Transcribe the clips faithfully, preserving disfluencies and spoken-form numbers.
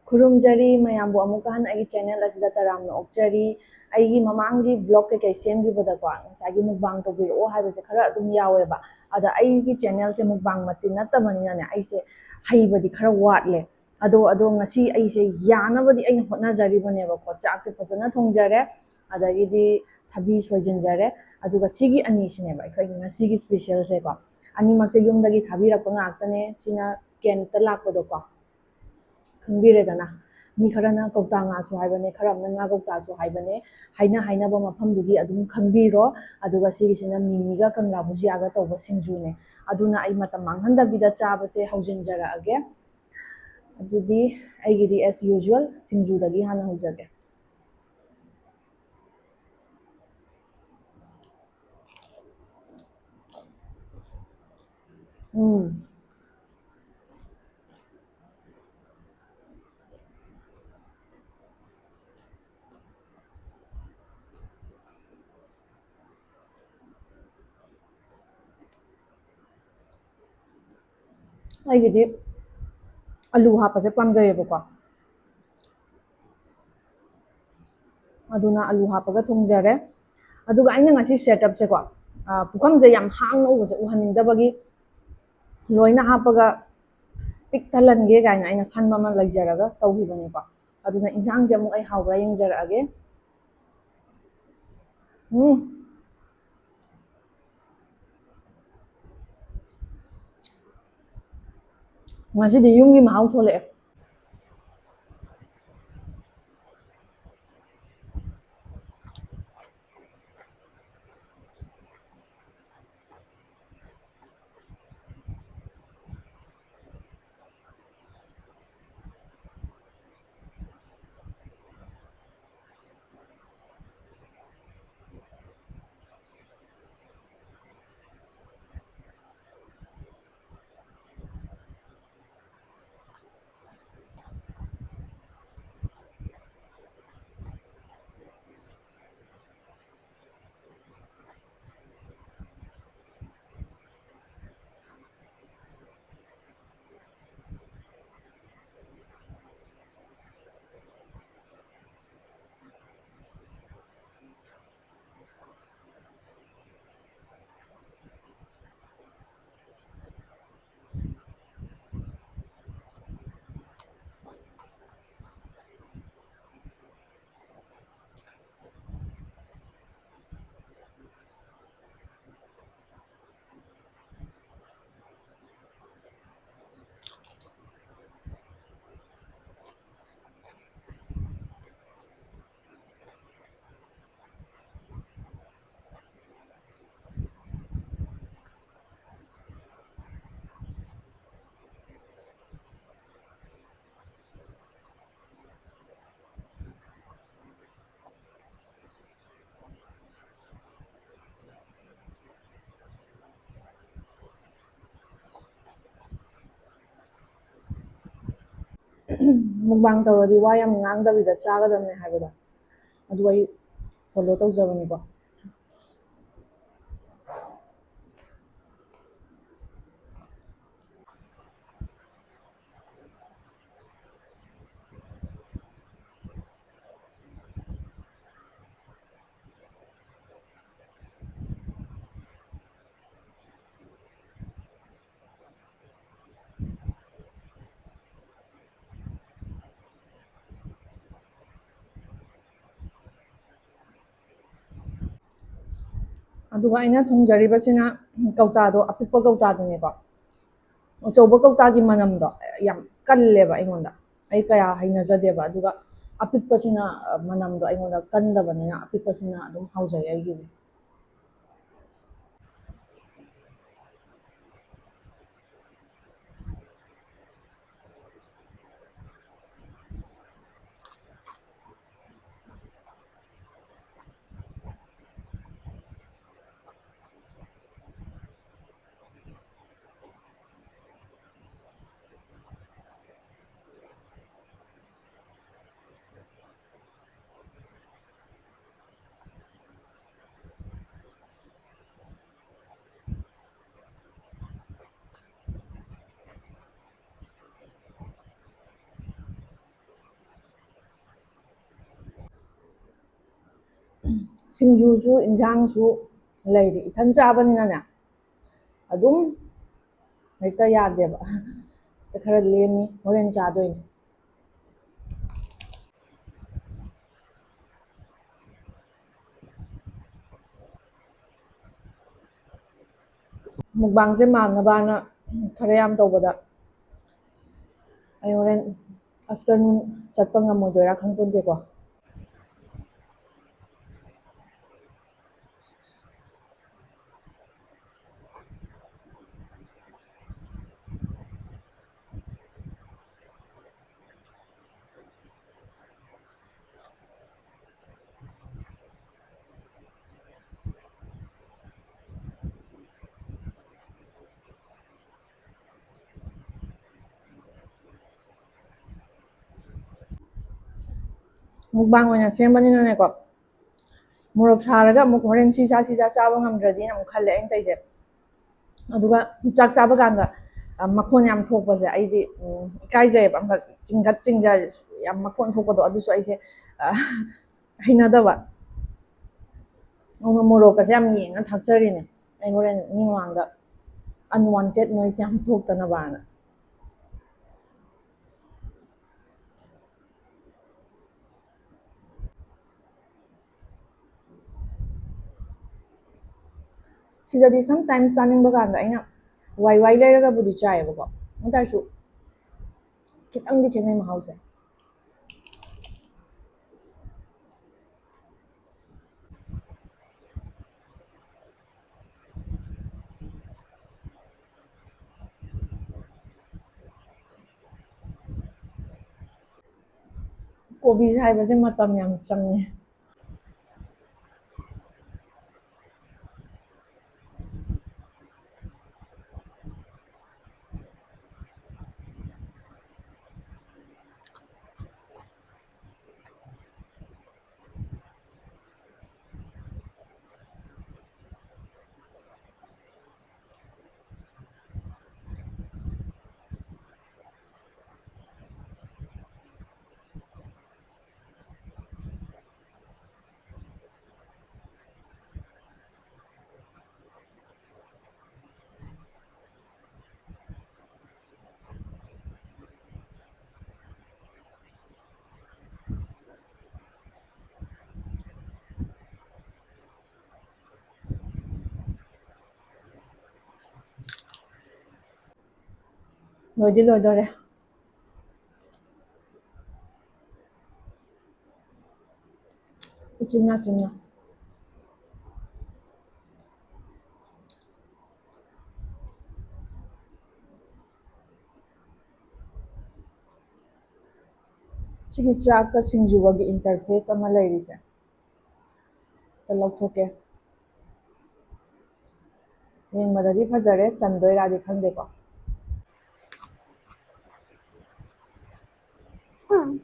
ꯈꯨꯔꯨꯝꯖꯔꯤ ꯃꯌꯥꯝꯕꯨ ꯑꯃꯨꯛꯀ ꯍꯟꯅ ꯑꯩꯒꯤ channel ꯑꯁꯤꯗ ꯇꯔꯥꯝꯅ ꯑꯣꯛꯆꯔꯤ꯫ ꯑꯩꯒꯤ ꯃꯃꯥꯡꯒꯤ vlog ꯀꯩꯀꯩ ꯁꯦꯝꯈꯤꯕꯗꯀꯣ, ꯉꯁꯥꯏꯒꯤ mukbang ꯇꯧꯕꯤꯔꯛꯑꯣ ꯍꯥꯏꯕꯁꯦ ꯈꯔ ꯑꯗꯨꯝ ꯌꯥꯎꯋꯦꯕ꯫ ꯑꯗ ꯑꯩꯒꯤ channelꯁꯦ mukbangꯃꯛꯇꯤ ꯅꯠꯇꯕꯅꯤꯅꯅꯦ, ꯑꯩꯁꯦ ꯍꯩꯕꯗꯤ ꯈꯔ ꯋꯥꯠꯂꯦ꯫ ꯑꯗꯣ, ꯑꯗꯣ ꯉꯁꯤ ꯑꯩꯁꯦ ꯌꯥꯅꯕꯗꯤ ꯑꯩꯅ ꯍꯣꯠꯅꯖꯔꯤꯕꯅꯦꯕꯀꯣ꯫ ꯆꯥꯛꯁꯦ ꯐꯖꯅ ꯊꯣꯡꯖꯔꯦ, ꯑꯗꯒꯤꯗꯤ ꯊꯕꯤ ꯁꯣꯏꯖꯤꯟꯖꯔꯦ, ꯑꯗꯨꯒ ꯁꯤꯒꯤ ꯑꯅꯤꯁꯤꯅꯦꯕ ꯑꯩꯈꯣꯏꯒꯤ ꯉꯁꯤꯒꯤ specialꯁꯦꯀꯣ꯫ ꯑꯅꯤꯃꯛꯁꯦ ꯌꯨꯝꯗꯒꯤ ꯊꯥꯕꯤꯔꯛꯄ ꯉꯥꯛꯇꯅꯦ꯫ ꯁꯤꯅ canꯇ ꯂꯥꯛꯄꯗꯣꯀꯣ, ꯈꯪꯕꯤꯔꯦꯗꯅ꯫ ꯃꯤ ꯈꯔꯅ ꯀꯧꯇꯥ ꯉꯥꯁꯨ ꯍꯥꯏꯕꯅꯦ, ꯈꯔ ꯑꯃꯅ ꯉꯥ ꯀꯧꯇꯥꯁꯨ ꯍꯥꯏꯕꯅꯦ꯫ ꯍꯥꯏꯅ ꯍꯥꯏꯅꯕ ꯃꯐꯝꯗꯨꯒꯤ ꯑꯗꯨꯝ ꯈꯪꯕꯤꯔꯣ꯫ ꯑꯗꯨꯒ ꯁꯤꯒꯤꯁꯤꯅ ꯃꯤꯃꯤꯒ ꯀꯪꯂꯥ ꯕꯨꯖꯤꯌꯥꯒ ꯇꯧꯕ ꯁꯤꯡꯖꯨꯅꯦ꯫ ꯑꯗꯨꯅ ꯑꯩ ꯃꯇꯝ ꯃꯥꯡꯍꯟꯗꯕꯤꯗ ꯆꯥꯕꯁꯦ ꯍꯧꯖꯤꯟꯖꯔꯛꯑꯒꯦ꯫ ꯑꯗꯨꯗꯤ ꯑꯩꯒꯤꯗꯤ as usual ꯁꯤꯡꯖꯨꯗꯒꯤ ꯍꯥꯟꯅ ꯍꯧꯖꯒꯦ꯫ ꯎꯝ꯫ ꯑꯩꯒꯤꯗꯤ ꯑꯂꯨ ꯍꯥꯞꯄꯁꯦ ꯄꯥꯝꯖꯩꯌꯦꯕꯀꯣ, ꯑꯗꯨꯅ ꯑꯂꯨ ꯍꯥꯞꯄꯒ ꯊꯣꯡꯖꯔꯦ꯫ ꯑꯗꯨꯒ ꯑꯩꯅ ꯉꯁꯤ setupꯁꯦꯀꯣ, ꯑ, ꯄꯨꯈꯝꯁꯦ ꯌꯥꯝ ꯍꯥꯡꯅ ꯎꯕꯁꯦ ꯎꯍꯟꯅꯤꯡꯗꯕꯒꯤ, ꯂꯣꯏꯅ ꯍꯥꯞꯄꯒ ꯄꯤꯛ ꯊꯜꯍꯟꯒꯦ ꯀꯥꯏꯅ ꯑꯩꯅ ꯈꯟꯕ ꯑꯃ ꯂꯩꯖꯔꯒ ꯇꯧꯈꯤꯕꯅꯤꯀꯣ꯫ ꯑꯗꯨꯅ ꯏꯟꯁꯥꯡꯁꯦ ꯑꯃꯨꯛ ꯑꯩ ꯍꯥꯎꯕ꯭ꯔꯥ ꯌꯦꯡꯖꯔꯛꯑꯒꯦ꯫ ꯎꯝ꯫ ꯉꯁꯤꯗꯤ ꯌꯨꯝꯒꯤ ꯃꯍꯥꯎ ꯊꯣꯛꯂꯛꯑꯦ꯫ ꯃꯨꯛꯕꯥꯡ ꯇꯧꯔꯗꯤ ꯋꯥ ꯌꯥꯝ ꯉꯥꯡꯗꯕꯤꯗ ꯆꯥꯒꯗꯕꯅꯦ ꯍꯥꯏꯕꯗꯣ, ꯑꯗꯨ ꯑꯩ ꯐꯣꯂꯣ ꯇꯧꯖꯕꯅꯤꯀꯣ꯫ ꯑꯗꯨꯒ ꯑꯩꯅ ꯊꯣꯡꯖꯔꯤꯕꯁꯤꯅ ꯀꯧꯇꯥꯗꯣ, ꯑꯄꯤꯛꯄ ꯀꯧꯇꯥꯗꯨꯅꯦꯀꯣ꯫ ꯑꯆꯧꯕ ꯀꯧꯇꯥꯒꯤ ꯃꯅꯝꯗꯣ ꯌꯥꯝ ꯀꯜꯂꯦꯕ ꯑꯩꯉꯣꯟꯗ, ꯑꯩ ꯀꯌꯥ ꯍꯩꯅꯖꯗꯦꯕ꯫ ꯑꯗꯨꯒ ꯑꯄꯤꯛꯄꯁꯤꯅ, ꯑ, ꯃꯅꯝꯗꯣ ꯑꯩꯉꯣꯟꯗ ꯀꯟꯗꯕꯅꯤꯅ ꯑꯄꯤꯛꯄꯁꯤꯅ ꯑꯗꯨꯝ ꯍꯥꯎꯖꯩ ꯑꯩꯒꯤꯗꯤ꯫ ꯁꯤꯡꯖꯨꯁꯨ ꯏꯟꯁꯥꯡꯁꯨ ꯂꯩꯔꯤ꯫ ꯏꯊꯟ ꯆꯥꯕꯅꯤꯅꯅꯦ, ꯑꯗꯨꯝ ꯍꯦꯛꯇ ꯌꯥꯗꯦꯕ꯫ ꯈꯔ ꯂꯦꯝꯃꯤ, ꯍꯣꯔꯦꯟ ꯆꯥꯗꯣꯏꯅꯦ꯫ ꯃꯨꯛꯕꯥꯡꯁꯦ ꯃꯥꯟꯅꯕꯅ ꯈꯔ ꯌꯥꯝ ꯇꯧꯕꯗ ꯑꯩ ꯍꯣꯔꯦꯟ afternoon ꯆꯠꯄ ꯉꯝꯃꯣꯏꯗꯣꯏꯔꯥ ꯈꯪꯄꯣꯟꯇꯦꯀꯣ꯫ ꯃꯨꯛꯕꯥꯡ ꯑꯣꯏꯅ ꯁꯦꯝꯕꯅꯤꯅꯅꯦꯀꯣ, ꯃꯣꯔꯣꯛ ꯁꯥꯔꯒ ꯑꯃꯨꯛ ꯍꯣꯔꯦꯟ ꯁꯤ ꯆꯥ ꯁꯤ ꯆꯥ ꯆꯥꯕ ꯉꯝꯗ꯭ꯔꯗꯤꯅ ꯑꯃꯨꯛ ꯈꯜꯂꯦ ꯑꯩꯅ ꯇꯧꯔꯤꯁꯦ꯫ ꯑꯗꯨꯒ ꯆꯥꯛ ꯆꯥꯕ ꯀꯥꯟꯗ, ꯑ, ꯃꯈꯣꯟ ꯌꯥꯝ ꯊꯣꯛꯄꯁꯦ ꯑꯩꯗꯤ, ꯎꯝ, ꯏꯀꯥꯏꯖꯩꯌꯦꯕ꯫ ꯑꯃꯈꯛ ꯆꯤꯡꯒꯠ ꯆꯤꯡꯖ ꯌꯥꯝ ꯃꯈꯣꯟ ꯊꯣꯛꯄꯗꯣ, ꯑꯗꯨꯁꯨ ꯑꯩꯁꯦ, ꯑ, ꯍꯩꯅꯗꯕ꯫ ꯑꯗꯨꯅ ꯃꯣꯔꯣꯛꯀꯁꯦ ꯌꯥꯝ ꯌꯦꯡꯉ ꯊꯛꯆꯔꯤꯅꯦ ꯑꯩ, ꯍꯣꯔꯦꯟ ꯃꯤ ꯃꯃꯥꯡꯗ unwanted noise ꯌꯥꯝ ꯊꯣꯛꯇꯅꯕꯅ꯫ ꯁꯤꯗꯗꯤ sometimes ꯆꯥꯅꯤꯡꯕ ꯀꯥꯟꯗ ꯑꯩꯅ ꯋꯥꯏ ꯋꯥꯏ ꯂꯩꯔꯒꯕꯨꯗꯤ ꯆꯥꯏꯌꯦꯕꯀꯣ, ꯑꯗꯨ ꯇꯥꯔꯁꯨ ꯈꯤꯇꯪꯗꯤ ꯈꯦꯠꯅꯩ ꯃꯍꯥꯎꯁꯦ꯫ ꯀꯣꯕꯤꯁꯦ ꯍꯥꯏꯕꯁꯦ ꯃꯇꯝ ꯌꯥꯝ ꯆꯪꯉꯦ꯫ ꯂꯣꯏꯗꯤ ꯂꯣꯏꯗꯣꯔꯦ꯫ ꯎꯆꯤꯟ ꯅꯥꯆꯤꯟꯅ꯫ ꯁꯤꯒꯤ ꯆꯥꯛꯀ ꯁꯤꯡꯖꯨꯒꯒꯤ interface ꯑꯃ ꯂꯩꯔꯤꯁꯦ꯫ ꯂꯧꯊꯣꯛꯀꯦ꯫ ꯌꯦꯡꯕꯗꯗꯤ ꯐꯖꯔꯦ, ꯆꯟꯗꯣꯏꯔꯥꯗꯤ ꯈꯪꯗꯦꯀꯣ꯫ ꯎꯝ꯫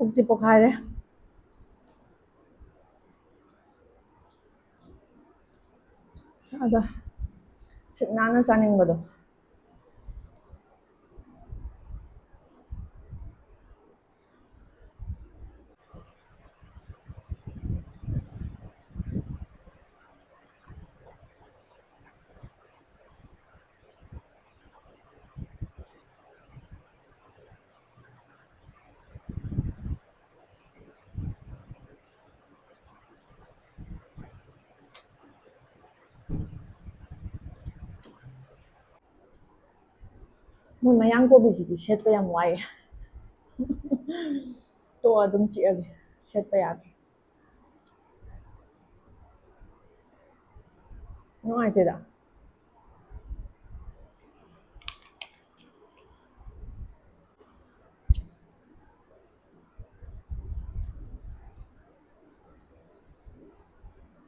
ꯄꯨꯛꯇꯤ ꯄꯣꯛꯈꯥꯏꯔꯦ꯫ ꯑꯗꯣ ꯁꯤꯠ ꯅꯥꯟꯅ ꯆꯥꯅꯤꯡꯕꯗꯣ꯫ ꯃꯣꯏ ꯃꯌꯥꯡ ꯀꯣꯕꯤꯁꯤꯗꯤ ꯁꯦꯠꯄ ꯌꯥꯝ ꯋꯥꯏꯌꯦ꯫ ꯇꯣꯛꯑꯣ, ꯑꯗꯨꯝ ꯆꯤꯛꯑꯒꯦ, ꯁꯦꯠꯄ ꯌꯥꯗ꯭ꯔꯦ꯫ ꯅꯨꯡꯉꯥꯏꯇꯦꯗ꯫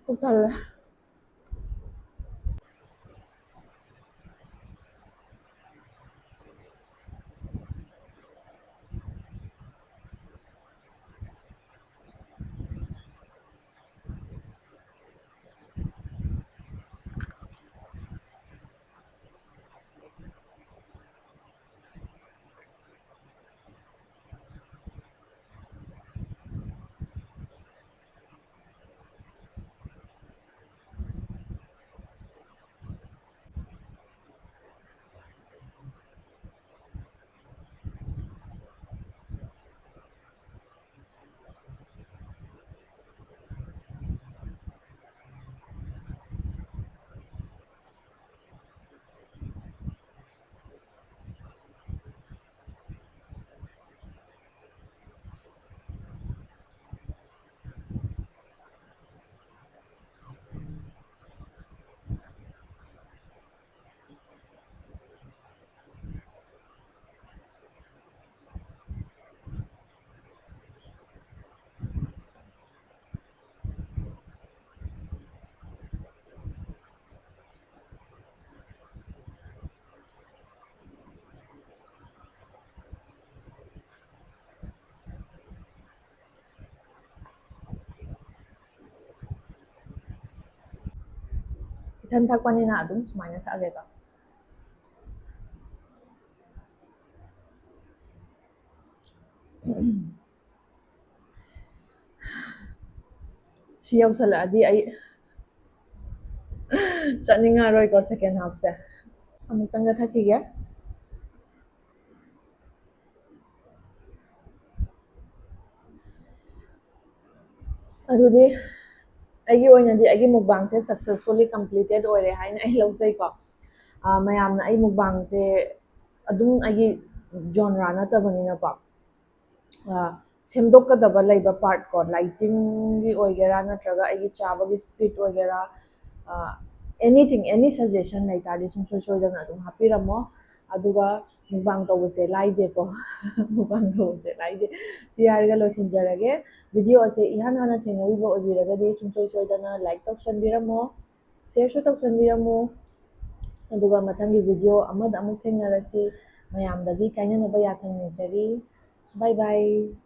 ꯄꯨꯛ ꯊꯜꯂꯦ꯫ ꯏꯊꯟ ꯊꯛꯄꯅꯤꯅ ꯑꯗꯨꯝ ꯁꯨꯃꯥꯏꯅ ꯊꯛꯑꯒꯦꯀꯣ꯫ ꯁꯤ ꯌꯧꯁꯜꯂꯛꯑꯗꯤ ꯑꯩ ꯆꯠꯅꯤꯡꯉꯔꯣꯏꯀꯣ second halfꯁꯦ꯫ ꯑꯃꯨꯛꯇꯪꯒ ꯊꯛꯈꯤꯒꯦ꯫ ꯑꯗꯨꯗꯤ ꯑꯩꯒꯤ ꯑꯣꯏꯅꯗꯤ ꯑꯩꯒꯤ mukbangꯁꯦ successfully completed ꯑꯣꯏꯔꯦ ꯍꯥꯏꯅ ꯑꯩ ꯂꯧꯖꯩꯀꯣ꯫ ꯑꯥ, ꯃꯌꯥꯝꯅ ꯑꯩ mukbangꯁꯦ ꯑꯗꯨꯝ ꯑꯩꯒꯤ genre ꯅꯠꯇꯕꯅꯤꯅꯀꯣ, ꯑꯥ, ꯁꯦꯝꯗꯣꯛꯀꯗꯕ ꯂꯩꯕ part ꯀꯣ, lightingꯒꯤ ꯑꯣꯏꯒꯦꯔꯥ ꯅꯠꯇ꯭ꯔꯒ ꯑꯩꯒꯤ ꯆꯥꯕꯒꯤ speed ꯑꯣꯏꯒꯦꯔꯥ, ꯑꯥ, anything, any suggestion ꯂꯩ ꯇꯥꯔꯗꯤ ꯁꯨꯡꯁꯣꯏ ꯁꯣꯏꯗꯅ ꯑꯗꯨꯝ ꯍꯥꯞꯄꯤꯔꯝꯃꯣ꯫ ꯑꯗꯨꯒ mukbang ꯇꯧꯕꯁꯦ ꯂꯥꯏꯗꯦꯀꯣ꯫ Mukbang ꯇꯧꯕꯁꯦ ꯂꯥꯏꯗꯦ꯫ ꯁꯤ ꯍꯥꯏꯔꯒ ꯂꯣꯏꯁꯤꯟꯖꯔꯒꯦ꯫ Video ꯑꯁꯦ ꯏꯍꯥꯟ ꯍꯥꯟꯅ ꯊꯦꯡꯅꯔꯤꯕ ꯑꯣꯏꯕꯤꯔꯒꯗꯤ ꯁꯨꯡꯁꯣꯏ ꯁꯣꯏꯗꯅ like ꯇꯧꯁꯟꯕꯤꯔꯝꯃꯣ, shareꯁꯨ ꯇꯧꯁꯟꯕꯤꯔꯝꯃꯨ꯫ ꯑꯗꯨꯒ ꯃꯊꯪꯒꯤ video ꯑꯃꯗ ꯑꯃꯨꯛ ꯊꯦꯡꯅꯔꯁꯤ꯫ ꯃꯌꯥꯝꯗꯒꯤ ꯀꯥꯏꯅꯅꯕ ꯌꯥꯊꯪ ꯅꯤꯖꯔꯤ꯫ Bye bye꯫